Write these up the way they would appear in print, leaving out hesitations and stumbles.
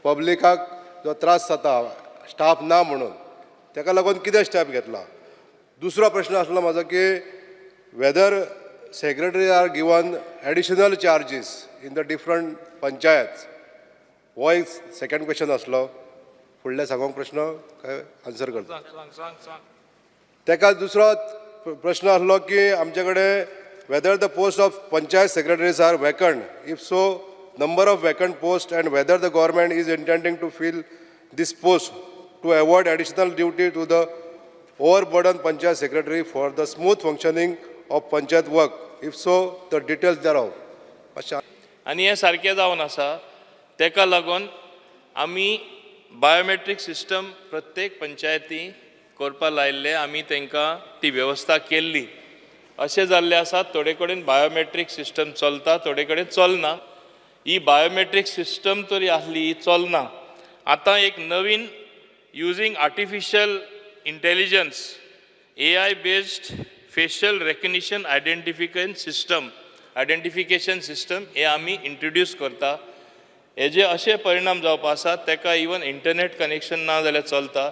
पब्लिकाक जो त्रास जाता स्टाफ ना म्हणून, ताका लागून कितें स्टेप घेतला? दुसरो प्रश्न आसलो म्हाजो की whether secretary are given additional charges in the different panchayat. हो एक सेकंड क्वेश्चन आसलो. फुडले सांगोंक प्रश्न काय आन्सर करता? सांग, सांग, सांग. ताका दुसरो प्रश्न आसलो की आमचे कडेन whether the post of panchayat secretaries are vacant, if so, number of vacant post and whether the government is intending to fill this post to avoid additional duty to the overburden panchayat secretary for the smooth functioning of panchayat work. If so, the details thereof. मातशें. आनी हें सारकें जावन आसा. तेका लागून आमी biometric system प्रत्येक पंचायती करपा लायिल्ले. आमी तांकां ती वेवस्था केल्ली. अशें जाल्लें आसा, थोडे कडेन बायोमेट्रीक सिस्टम चलता, थोडे कडेन चलना. ही बायोमेट्रीक सिस्टम तरी आसली, ही चलना. आतां एक नवीन using artificial intelligence, AI based facial recognition identification system हे आमी इंट्रोड्यूस करता. हेजे अशे परिणाम जावपा आसा, ताका इवन इंटरनेट कनेक्शन ना जाल्यार चलता.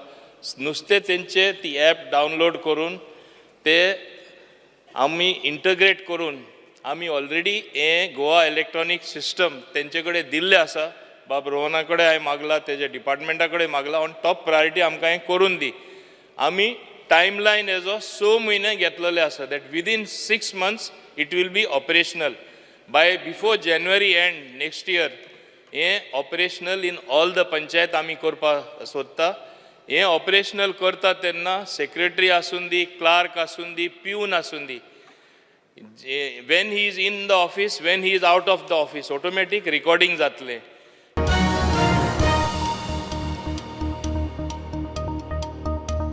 नुस्तें तेंचे ती एप डावनलोड करून ते आमी इंटग्रेट करून आमी ऑलरेडी हें गोवा इलेक्ट्रॉनीक सिस्टम तेंचे कडेन दिल्लें आसा. बाब रोहना कडेन हांवें मागला, तेजे डिपार्टमेंटा कडेन मागला, ऑन टॉप प्रायोरिटी आमकां हें करून दी. आमी टायमलायन हेजो 6 म्हयने घेतलेले आसा, that within 6 months it will be operational. By before January end next year हें operational in all the panchayat आमी करपाक सोदता. हें ऑपरेशनल करता तेन्ना सेक्रेटरी आसूं दी, क्लार्क आसूं दी, प्यून आसूं दी, when he is in the office, when he is out of the office, automatic recording जातलें.